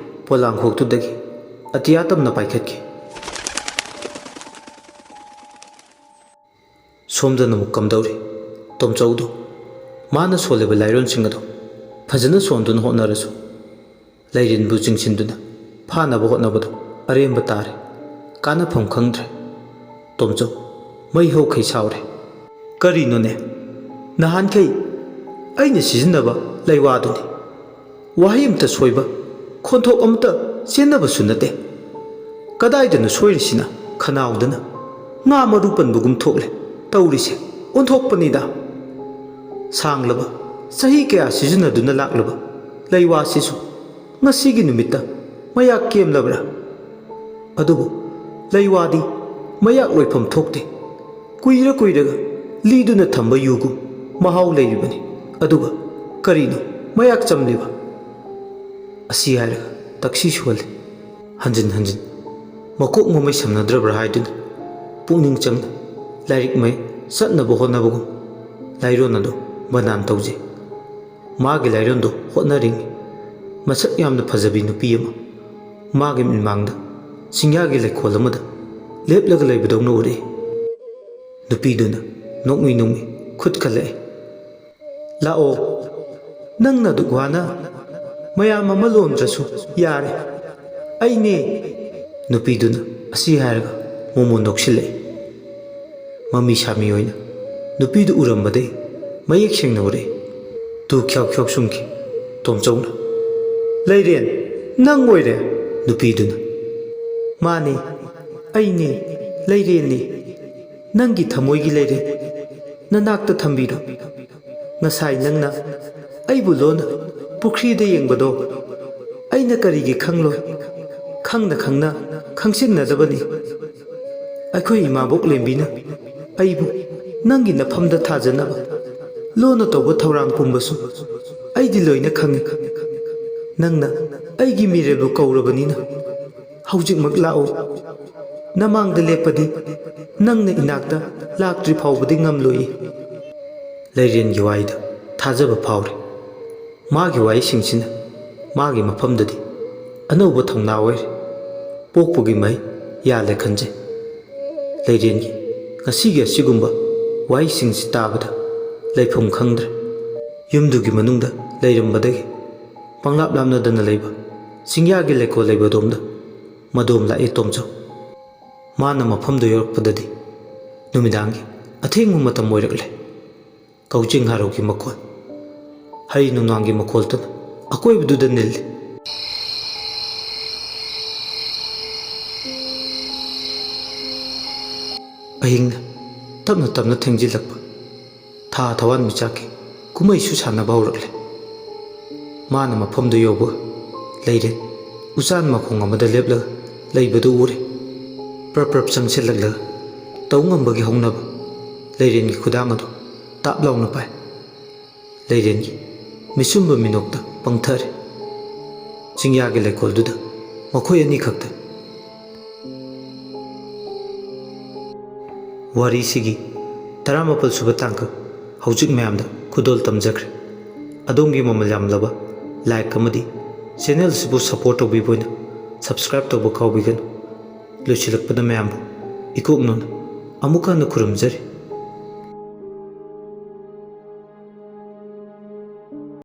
ꯄꯣꯂꯥꯡꯈꯣꯛꯇꯨꯗꯒꯤ ꯑꯇꯤꯌꯥ ꯇꯝꯅ ꯄꯥꯏꯈꯠꯈꯤ꯫ ꯁꯣꯝꯗꯅ ꯑꯃꯨꯛ ꯀꯝꯗꯧꯔꯤ? ꯇꯣꯝꯆꯧꯗꯣ ꯃꯥꯅ ꯁꯣꯜꯂꯤꯕ ꯂꯥꯏꯔꯣꯟꯁꯤꯡ ꯑꯗꯣ ꯐꯖꯅ ꯁꯣꯟꯗꯨꯅ ꯍꯣꯠꯅꯔꯁꯨ, ꯂꯩꯔꯦꯟꯕꯨ ꯆꯤꯡꯁꯤꯟꯗꯨꯅ ꯐꯥꯅꯕ ꯍꯣꯠꯅꯕꯗꯣ ꯑꯔꯦꯝꯕ ꯇꯥꯔꯦ꯫ ꯀꯥꯟꯅꯐꯝ ꯈꯪꯗ꯭ꯔꯦ꯫ ꯇꯣꯝꯆꯧ ꯃꯩ ꯍꯧꯈꯩ ꯁꯥꯎꯔꯦ꯫ "ꯀꯔꯤꯅꯣꯅꯦ? ꯅꯍꯥꯟꯈꯩ ꯑꯩꯅ ꯁꯤꯖꯤꯟꯅꯕ ꯂꯩꯋꯥꯗꯨꯅꯤ꯫ ꯋꯥꯍꯩ ꯑꯃꯇ ꯁꯣꯏꯕ, ꯈꯣꯟꯊꯣꯛ ꯑꯃꯇ ꯆꯦꯟꯅꯕꯁꯨ ꯅꯠꯇꯦ꯫ ꯀꯗꯥꯏꯗꯅꯣ ꯁꯣꯏꯔꯤꯁꯤꯅ? ꯈꯅꯥꯎꯗꯅ ꯉꯥ ꯃꯔꯨ ꯄꯟꯕꯒꯨꯝ ꯊꯣꯛꯂꯦ꯫ ꯇꯧꯔꯤꯁꯦ ꯑꯣꯟꯊꯣꯛꯄꯅꯤꯗ꯫ ꯁꯥꯡꯂꯕ ꯆꯍꯤ ꯀꯌꯥ ꯁꯤꯖꯤꯟꯅꯗꯨꯅ ꯂꯥꯛꯂꯕ ꯂꯩꯋꯥꯁꯤꯁꯨ ꯉꯁꯤꯒꯤ ꯅꯨꯃꯤꯠꯇ ꯃꯌꯥꯛ ꯀꯦꯝꯂꯕ꯭ꯔꯥ? ꯑꯗꯨꯕꯨ ꯂꯩꯋꯥꯗꯤ ꯃꯌꯥꯛ ꯂꯣꯏꯐꯝ ꯊꯣꯛꯇꯦ꯫ ꯀꯨꯏꯔ ꯀꯨꯏꯔꯒ ꯂꯤꯗꯨꯅ ꯊꯝꯕ ꯌꯨꯒꯨꯝ ꯃꯍꯥꯎ ꯂꯩꯔꯤꯕꯅꯤ꯫ ꯑꯗꯨꯒ ꯀꯔꯤꯅꯣ ꯃꯌꯥꯛ ꯆꯝꯂꯤꯕ?" ꯑꯁꯤ ꯍꯥꯏꯔꯒ ꯇꯛꯁꯤ ꯁꯨꯍꯜꯂꯤ꯫ ꯍꯟꯖꯤꯟ ꯍꯟꯖꯤꯟ ꯃꯀꯣꯛ ꯃꯃꯩ ꯁꯝꯅꯗ꯭ꯔꯕ꯭ꯔꯥ ꯍꯥꯏꯗꯨꯅ ꯄꯨꯛꯅꯤꯡ ꯆꯪꯅ ꯂꯥꯏꯔꯤꯛ ꯃꯩ ꯆꯠꯅꯕ ꯍꯣꯠꯅꯕꯒꯨꯝ ꯂꯥꯏꯔꯣꯟ ꯑꯗꯨ ꯕꯅꯥꯟ ꯇꯧꯖꯩ꯫ ꯃꯥꯒꯤ ꯂꯥꯏꯔꯣꯟꯗꯨ ꯍꯣꯠꯅꯔꯤꯉꯩ, ꯃꯁꯛ ꯌꯥꯝꯅ ꯐꯖꯕꯤ ꯅꯨꯄꯤ ꯑꯃ ꯃꯥꯒꯤ ꯃꯤꯠꯃꯥꯡꯗ ꯆꯤꯡꯌꯥꯒꯤ ꯂꯩꯀꯣꯜ ꯑꯃꯗ ꯂꯦꯞꯂꯒ ꯂꯩꯕꯗꯧꯅ ꯎꯔꯛꯏ꯫ ꯅꯨꯄꯤꯗꯨꯅ ꯅꯣꯛꯃꯤ ꯅꯣꯛꯃꯤ ꯈꯨꯠ ꯀꯜꯂꯛꯏ꯫ "ꯂꯥꯛꯑꯣ, ꯅꯪꯅ ꯑꯗꯨꯛ ꯋꯥꯅ ꯃꯌꯥꯝ ꯑꯃ ꯂꯣꯝꯗ꯭ꯔꯁꯨ ꯌꯥꯔꯦ꯫ ꯑꯩꯅꯦ!" ꯅꯨꯄꯤꯗꯨꯅ ꯑꯁꯤ ꯍꯥꯏꯔꯒ ꯃꯣꯃꯣꯟ ꯅꯣꯛꯁꯤꯜꯂꯛꯏ꯫ ꯃꯃꯤ ꯁꯥꯃꯤ ꯑꯣꯏꯅ ꯅꯨꯄꯤꯗꯨ ꯎꯔꯝꯕꯗꯩ ꯃꯌꯦꯛ ꯁꯦꯡꯅ ꯎꯔꯛꯏ꯫ ꯇꯨ ꯈ꯭ꯌꯥꯎ ꯈ꯭ꯌꯥꯎ ꯁꯨꯝꯈꯤ꯫ ꯇꯣꯝꯆꯧꯅ, "ꯂꯩꯔꯦꯟ, ꯅꯪ ꯑꯣꯏꯔꯦ?" ꯅꯨꯄꯤꯗꯨꯅ, "ꯃꯥꯅꯦ, ꯑꯩꯅꯦ, ꯂꯩꯔꯦꯟꯅꯦ, ꯅꯪꯒꯤ ꯊꯃꯣꯏꯒꯤ ꯂꯩꯔꯦꯟ꯫ ꯅꯅꯥꯛꯇ ꯊꯝꯕꯤꯔꯣ꯫ ꯉꯁꯥꯏ ꯅꯪꯅ ꯑꯩꯕꯨ ꯂꯣꯟꯅ ꯄꯨꯈ꯭ꯔꯤꯗ ꯌꯦꯡꯕꯗꯣ ꯑꯩꯅ ꯀꯔꯤꯒꯤ ꯈꯪꯂꯣꯏ? ꯈꯪꯅ ꯈꯪꯅ ꯈꯪꯆꯤꯟꯅꯗꯕꯅꯤ꯫ ꯑꯩꯈꯣꯏ ꯏꯃꯥꯕꯣꯛ ꯂꯦꯝꯕꯤꯅ ꯑꯩꯕꯨ ꯅꯪꯒꯤ ꯅꯐꯝꯗ ꯊꯥꯖꯅꯕ ꯂꯣꯟꯅ ꯇꯧꯕ ꯊꯧꯔꯥꯡ ꯄꯨꯝꯕꯁꯨ ꯑꯩꯗꯤ ꯂꯣꯏꯅ ꯈꯪꯏ꯫ ꯅꯪꯅ ꯑꯩꯒꯤ ꯃꯤꯔꯦꯜꯕꯨ ꯀꯧꯔꯕꯅꯤꯅ ꯍꯧꯖꯤꯛꯃꯛ ꯂꯥꯛꯎ꯫ ꯅꯃꯥꯡꯗ ꯂꯦꯞꯄꯗꯤ ꯅꯪꯅ ꯏꯅꯥꯛꯇ ꯂꯥꯛꯇ꯭ꯔꯤ ꯐꯥꯎꯕꯗꯤ ꯉꯝꯂꯣꯏꯌꯦ꯫" ꯂꯩꯔꯦꯟꯒꯤ ꯋꯥꯍꯩꯗ ꯊꯥꯖꯕ ꯐꯥꯎꯔꯦ꯫ ꯃꯥꯒꯤ ꯋꯥꯍꯩꯁꯤꯡꯁꯤꯅ ꯃꯥꯒꯤ ꯃꯐꯝꯗꯗꯤ ꯑꯅꯧꯕ ꯊꯧꯅꯥ ꯑꯣꯏꯔꯦ꯫ ꯄꯣꯛꯄꯒꯤ ꯃꯍꯩ ꯌꯥꯜꯂꯦ ꯈꯟꯖꯩ꯫ ꯂꯩꯔꯦꯟꯒꯤ ꯉꯁꯤꯒꯤ ꯑꯁꯤꯒꯨꯝꯕ ꯋꯥꯍꯩꯁꯤꯡꯁꯤ ꯇꯥꯕꯗ ꯂꯩꯐꯝ ꯈꯪꯗ꯭ꯔꯦ꯫ ꯌꯨꯝꯗꯨꯒꯤ ꯃꯅꯨꯡꯗ ꯂꯩꯔꯝꯕꯗꯒꯤ ꯄꯪꯂꯥꯞ ꯂꯥꯞꯅꯗꯅ ꯂꯩꯕ ꯆꯤꯡꯌꯥꯒꯤ ꯂꯩꯀꯣꯜ ꯂꯩꯕꯗꯣꯝꯗ ꯃꯗꯣꯝ ꯂꯥꯛꯑꯦ ꯇꯣꯝꯆꯧ꯫ ꯃꯥꯅ ꯃꯐꯝꯗꯨ ꯌꯧꯔꯛꯄꯗꯗꯤ ꯅꯨꯃꯤꯗꯥꯡꯒꯤ ꯑꯊꯦꯡꯕ ꯃꯇꯝ ꯑꯣꯏꯔꯛꯂꯦ꯫ ꯀꯧꯖꯤꯡ ꯍꯥꯔꯧꯒꯤ ꯃꯈꯣꯜ, ꯍꯔꯤ ꯅꯨꯡꯅꯥꯡꯒꯤ ꯃꯈꯣꯜꯗꯨꯅ ꯑꯀꯣꯏꯕꯗꯨꯗ ꯅꯤꯜꯂꯤ꯫ ꯑꯍꯤꯡꯅ ꯇꯞꯅ ꯇꯞꯅ ꯊꯦꯡꯖꯤꯜꯂꯛꯄ, ꯊꯥ ꯊꯋꯥꯟꯃꯤꯆꯥꯛꯀꯤ ꯀꯨꯝꯍꯩꯁꯨ ꯁꯥꯟꯅꯕ ꯍꯧꯔꯛꯂꯦ꯫ ꯃꯥꯅ ꯃꯐꯝꯗꯨ ꯌꯧꯕ ꯂꯩꯔꯦ꯫ ꯎꯆꯥꯟ ꯃꯈꯣꯡ ꯑꯃꯗ ꯂꯦꯞꯂꯒ ꯂꯩꯕꯗꯨ ꯎꯔꯦ꯫ ꯄ꯭ꯔꯞ ꯄ꯭ꯔꯞ ꯆꯪꯁꯤꯜꯂꯛꯂꯒ ꯇꯧ ꯉꯝꯕꯒꯤ ꯍꯧꯅꯕ ꯂꯩꯔꯦꯟꯒꯤ ꯈꯨꯗꯥꯡ ꯑꯗꯨ ꯇꯥꯞ ꯂꯥꯎꯅ ꯄꯥꯏ꯫ ꯂꯩꯔꯦꯟꯒꯤ ꯃꯤꯁꯨꯝꯕ ꯃꯤꯅꯣꯛꯇ ꯄꯪꯊꯔꯦ꯫ ꯆꯤꯡꯌꯥꯒꯤ ꯂꯩꯀꯣꯜꯗꯨꯗ ꯃꯈꯣꯏ ꯑꯅꯤꯈꯛꯇ꯫ ꯋꯥꯔꯤꯁꯤꯒꯤ ꯇꯔꯥꯃꯥꯄꯜ ꯁꯨꯕ ꯇꯥꯡꯀꯛ ꯍꯧꯖꯤꯛ ꯃꯌꯥꯝꯗ ꯈꯨꯗꯣꯜ ꯇꯝꯖꯈ꯭ꯔꯦ꯫ ꯑꯗꯣꯝꯒꯤ ꯃꯃꯜ ꯌꯥꯝꯂꯕ ꯂꯥꯏꯛ ꯑꯃꯗꯤ ꯆꯦꯅꯦꯜꯁꯤꯕꯨ ꯁꯄꯣꯔꯠ ꯇꯧꯕꯤꯕ ꯑꯣꯏꯅ ꯁꯕꯁꯀ꯭ꯔꯥꯏꯕ ꯇꯧꯕ ꯀꯥꯎꯕꯤꯒꯅꯨ꯫ ꯂꯣꯏꯁꯤꯜꯂꯛꯄꯗ ꯃꯌꯥꯝꯕꯨ ꯏꯀꯣꯛ ꯅꯣꯟꯅ ꯑꯃꯨꯛ ꯍꯟꯅ ꯈꯨꯔꯨꯝꯖꯔꯤ꯫